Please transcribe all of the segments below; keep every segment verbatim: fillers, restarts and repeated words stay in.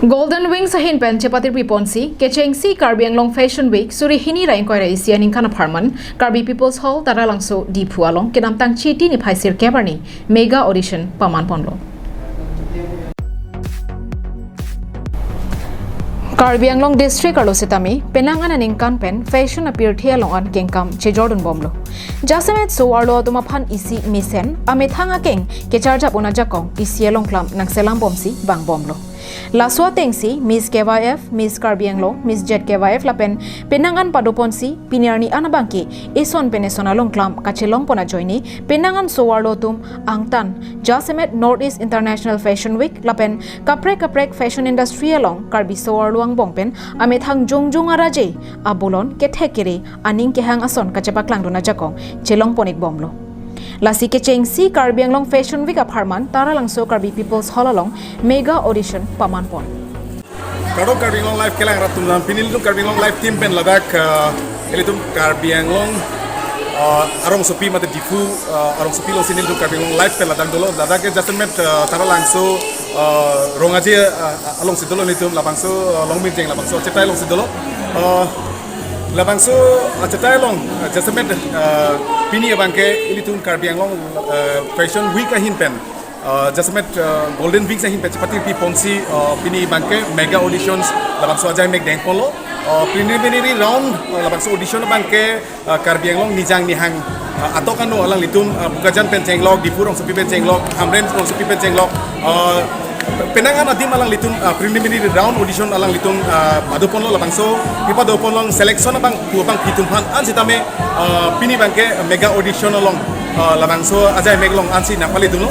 Golden Wings ahin pen chepatirpi ponsi kechengsi Karbi Anglong Fashion Week suri hini ra ingkoi ra isi aningkan apharman Karbi People's Hall, Taralangso, Diphu along kedamtang Chiti niphai sirkep arni mega audition paman ponlo. Karbi Anglong District arlo sitame penang an aningkan pen fashion apirthe along an kengkam chejordun bomlo. Jasemet so-arlo atum aphan isi mesen amethang akeng kecharjap un ajakong isi along klam nangselam bomsi bang bomlo. Laso atengsi Miss K Y F, Miss Karbi Anglong, Miss Z K Y F lapen penang an pado ponsi pini arni an abangke eson pen eson along klam kachelong pon ajoine penang an so-arlo atum angtan jasemet North East International Fashion Week lapen kaprek kaprek fashion industry along Karbi so-arlo angbong pen amethang jongjong araje abolon kethek kere aning kehang ason kachepaklangdun ajakong chelong pon-ik bomlo. Lasi kechengsi Karbi Anglong Fashion Week apharman Taralangso Karbi People's Hall along mega audition paman pon. Kardom Karbi Anglong Live kelang rat atum, pini ilitum Karbi Anglong Live team pen ladak, uh, ilitum Karbi Anglong, uh, arongsopi mate Diphu, uh, arongsopi alongsi ilitum Karbi Anglong Live pen ladak dolo, ladak ke jasemet, uh, Taralangso, uh, Rong Aje, uh, alongsi dolo ilitum, labangso, uh, Longmirjeng labangso achetai alongsi dolo. Uh, labangso achetai along, uh, jasemet, uh, pini abangke ilitum Karbi Anglong, uh, Fashion Week ahin pen, uh, jasemet, uh, Golden Wings ahin pen chepatirpi ponsi, uh, pini abangke mega auditions labangso ajai mek deng ponlo. Uh, preliminary round, uh, labangso audition abangke, uh, Karbi Anglong nijang nihang, uh, atok ano alanglitum, uh, Bokajan pen chenglok, Diphu rongsopi pen chenglok, Hamren rongsopi pen chenglok, uh, penang an adim alanglitum, uh, preliminary round audition alanglitum, uh, pado ponlo, labangso kepado ponlo, selection abang pu abang pi atum aphan an sitame, uh, pini abangke mega audition along, uh, labangso ajai mek along ansi nangpale dunlo.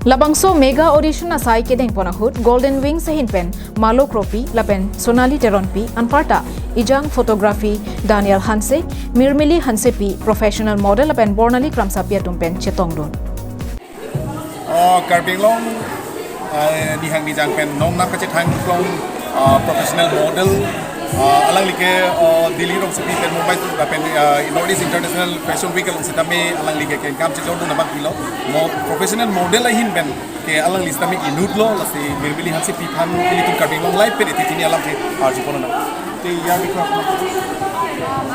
Labangso mega audition asai kedeng pon ahut Golden Wings ahin pen Malo Kropi lapen Sonali Teronpi, anparta ejang photography Daniel Hanse, Mirmili Hansepi, professional model lapen Bornali Kramsapi atum pen chetongdun. Oh, Karbi Anglong, uh, nihang nijang pen nong nang kachethang klong, uh, professional model, uh, alangli ke, uh, Delhi rongsopi pen Mumbai tu lapen, uh, North East International Fashion Week along sitame alangli ke kengkam chejordun abang pilo. Mo professional model ahin pen ke alangli sitame inutlo, lasi Mirmili Hansepi aphan ilitum Karbi Anglong Live pen iti chini alam ke arju ponlo nang. Te ya bikra.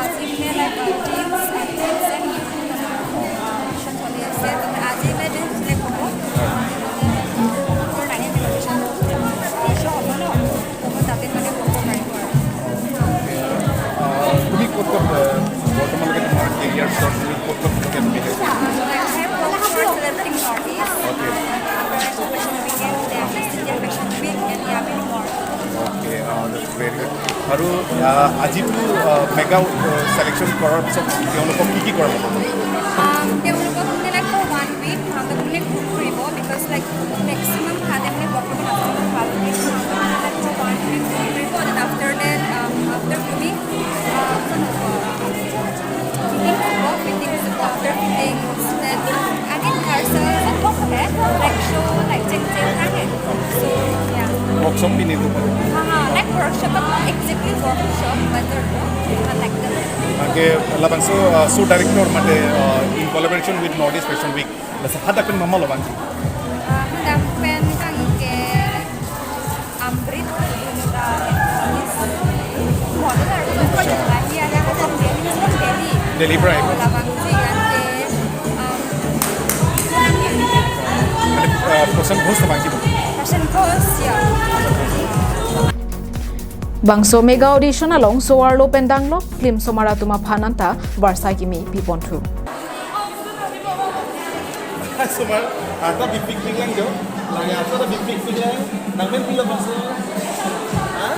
আজি মানে like jeans and tops and audition চলি আছে। তো আজি মানে jeans select হ'ব। মোৰ ডাঙৰ অডিশ্যন হ'ব ন, হ'ব তাতে মানে হ'ব পাৰিব আৰু। আহ, তুমি ক'ত ক'ত, আহ, বৰ্তমানলৈকে তোমাৰ কেৰিয়াৰ ষ্ট্ৰাগল তুমি ক'ত ক'ত তুমি হেৰি কৰিছা? I have worked for celebrity parties, okay, uh, International Fashion Week and then Miss India Fashion Week and yeah, many more. Okay, uh, that's very good. আৰু, আহ, আজিতো, আহ, মেগা, আহ, ছিলেকশ্যন কৰাৰ পিছত তেওঁলোকক কি কি কৰা হ'ব? আম, তেওঁলোকক মানে লাইক ফৰ ওৱান উইক সিহঁতক মানে কুক কৰিব, বিকজ লাইক মেক্সিমাম সিহঁতে মানে বৰ্তমান নাজানে ভালকৈ। সিহঁতক মানে like for one week cook কৰিব, then after that, um, after cooking, ah, কি হ'ব? ফিটিং হ'ব, ফিটিং, আফটাৰ ফিটিং, দেন আগে ৰিহাৰ্চেল, চব হ'ব, লাইক শ্ব', লাইক চেং চেং থাকে। চ' য়া। ৱৰ্কশ্বপ পিনে তো। হা, হা, লাইক ৱৰ্কশ্বপত একজেক্টলি ৱৰ্কশ্বপ, বাট ইমান লাইক তাকে labangso, আহ, শ্ব' ডাইৰেক্টৰ মানে, আহ, in collaboration with North East Fashion Week. Lasi hadak pen mama lo bang. Ah, hadak pen kang ke Amrit, model artist. Iya, iya, hadak Delhi, Delhi. Delhi, right. Oh, labangsi kan ke, um, মানে, আহ, প্ৰশান্ত ঘোষ তো বাংকি। প্ৰশান্ত Ghosh, yeah. Bangso mega audition along so-arlo pen danglok film somar atum aphan anta varsai kimi piponthu. Somar, anta big big big lang jo. Lang ya, anta big big big lang. Nang men pilo bangso. Ha?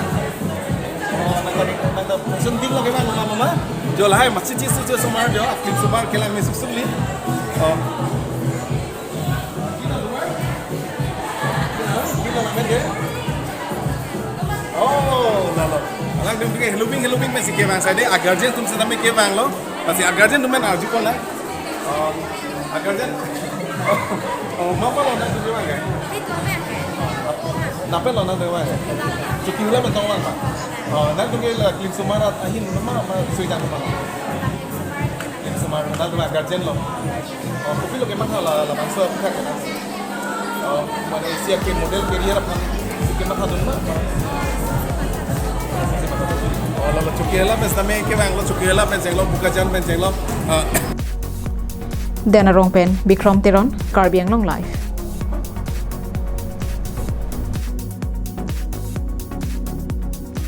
Oh, nang tadi, nang tadi, sun tim lagi bang, mama, mama. Jo lahai, masih cisu jo somar jo. Film somar kelang ni suksuk li. Oh. Pilo nang men ke? Oh, lalo. Alangtum ke helping, helping pensi kevang saide, a guardian atum sitame kevanglo. Lasi a guardian atum men arju pon nang. Oh, a guardian. Oh, mama lo nangtum kevang ke? Nangpet lo nangtum kevang ke? Chuti hula men tong vang ma? Oh, nangtum ke la film somar ahin ma, ma sui jang ma? Film somar, nangtum a guardian lo. Oh, kopilo kematha la, labangso aphuthak ke nang? Oh, mane isi ake model career aphan Chukir matha dun ma? Oh, lalo chukir la pen sitame kevanglo, chukir la pen chenglo, Bokajan pen chenglo. Ah. Den Arong pen Bikrom Teron, Karbi Anglong Live.